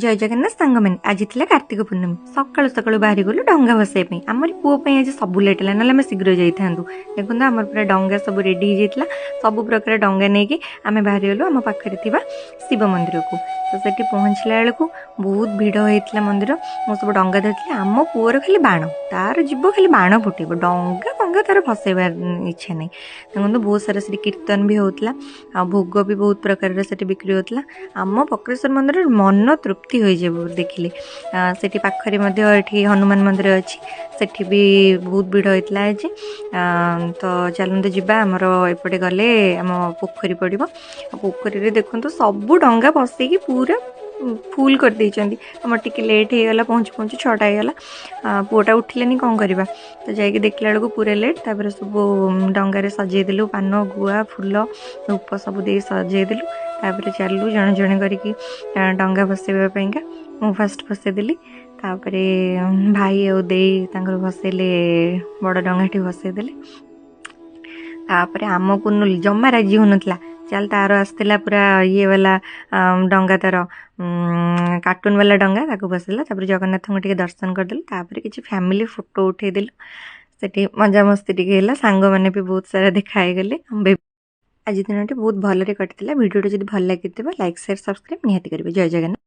ଜୟ ଜଗନ୍ନାଥ ସାଙ୍ଗମାନେ। ଆଜି ଥିଲା କାର୍ତ୍ତିକ ପୂର୍ଣ୍ଣମୀ। ସକାଳୁ ସକାଳୁ ବାହାରି ଗଲୁ ଡଙ୍ଗା ଭସାଇବା ପାଇଁ। ଆମରି ପୁଅ ପାଇଁ ଆଜି ସବୁ ଲେଟ୍ ହେଲା, ନହେଲେ ଆମେ ଶୀଘ୍ର ଯାଇଥାନ୍ତୁ। ଦେଖନ୍ତୁ, ଆମର ପୁରା ଡଙ୍ଗା ସବୁ ରେଡ଼ି ହେଇଯାଇଥିଲା। ସବୁ ପ୍ରକାର ଡଙ୍ଗା ନେଇକି ଆମେ ବାହାରିଗଲୁ ଆମ ପାଖରେ ଥିବା ଶିବ ମନ୍ଦିରକୁ। ତ ସେଠି ପହଞ୍ଚିଲା ବେଳକୁ ବହୁତ ଭିଡ଼ ହେଇଥିଲା ମନ୍ଦିର। ମୁଁ ସବୁ ଡଙ୍ଗା ଧରିଥିଲି। ଆମ ପୁଅର ଖାଲି ବାଣ, ତାର ଯିବ ଖାଲି ବାଣ ଫୁଟେଇବ, ଡଙ୍ଗା ଫଙ୍ଗା ତାର ଭସେଇବାର ଇଚ୍ଛା ନାହିଁ। ଦେଖନ୍ତୁ, ବହୁତ ସାରା ସେଠି କୀର୍ତ୍ତନ ବି ହେଉଥିଲା ଆଉ ଭୋଗ ବି ବହୁତ ପ୍ରକାରର ସେଠି ବିକ୍ରି ହେଉଥିଲା। ଆମ ବକ୍ରେଶ୍ୱର ମନ୍ଦିରରେ ମନ ତୃପ୍ତି ହୋଇଯିବ ଦେଖିଲେ। ସେଠି ପାଖରେ ମଧ୍ୟ ଏଠି ହନୁମାନ ମନ୍ଦିର ଅଛି, ସେଠି ବି ବହୁତ ଭିଡ଼ ହେଇଥିଲା ଆଜି। ତ ଚାଲନ୍ତୁ ଯିବା। ଆମର ଏପଟେ ଗଲେ ଆମ ପୋଖରୀ ପଡ଼ିବ। ଆଉ ପୋଖରୀରେ ଦେଖନ୍ତୁ, ସବୁ ଡଙ୍ଗା ବସେଇକି ପୁରା ଫୁଲ୍ କରିଦେଇଛନ୍ତି। ଆମର ଟିକେ ଲେଟ୍ ହେଇଗଲା, ପହଞ୍ଚୁ ପହଞ୍ଚୁ 6ଟା ହେଇଗଲା। ପୁଅଟା ଉଠିଲେନି, କ'ଣ କରିବା? ତ ଯାଇକି ଦେଖିଲା ବେଳକୁ ପୁରା ଲେଟ୍। ତାପରେ ସବୁ ଡଙ୍ଗାରେ ସଜେଇଦେଲୁ, ପାନ, ଗୁଆ, ଫୁଲ, ଧୂପ ସବୁ ଦେଇ ସଜେଇଦେଲୁ। ତାପରେ ଚାଲିଲୁ ଜଣେ ଜଣେ କରିକି ଡଙ୍ଗା ଭସେଇବା ପାଇଁକା। ମୁଁ ଫାଷ୍ଟ ଭସେଇଦେଲି, ତାପରେ ଭାଇ ଆଉ ଦେଇ ତାଙ୍କର ଭସେଇଲେ, ବଡ଼ ଡଙ୍ଗାଟି ଭସେଇଦେଲେ। ତାପରେ ଆମ କୁନୁଲ ଜମା ରାଜି ହେଉନଥିଲା। ଚାଲ, ତାର ଆସିଥିଲା ପୁରା ଇଏ ବାଲା ଡଙ୍ଗା, ତାର କାର୍ଟୁନ୍ ବାଲା ଡଙ୍ଗା, ତାକୁ ବସେଇଲା। ତାପରେ ଜଗନ୍ନାଥଙ୍କୁ ଟିକେ ଦର୍ଶନ କରିଦେଲୁ। ତାପରେ କିଛି ଫ୍ୟାମିଲି ଫଟୋ ଉଠେଇଦେଲୁ। ସେଠି ମଜାମସ୍ତି ଟିକେ ହେଲା, ସାଙ୍ଗମାନେ ବି ବହୁତ ସାରା ଦେଖା ହେଇଗଲେ। ଆଜି ଦିନଟି ବହୁତ ଭଲରେ କଟିଥିଲା। ଭିଡ଼ିଓଟି ଯଦି ଭଲ ଲାଗିଥିବ, ଲାଇକ୍, ସେୟାର, ସବସ୍କ୍ରାଇବ୍ ନିହାତି କରିବେ। ଜୟ ଜଗନ୍ନାଥ।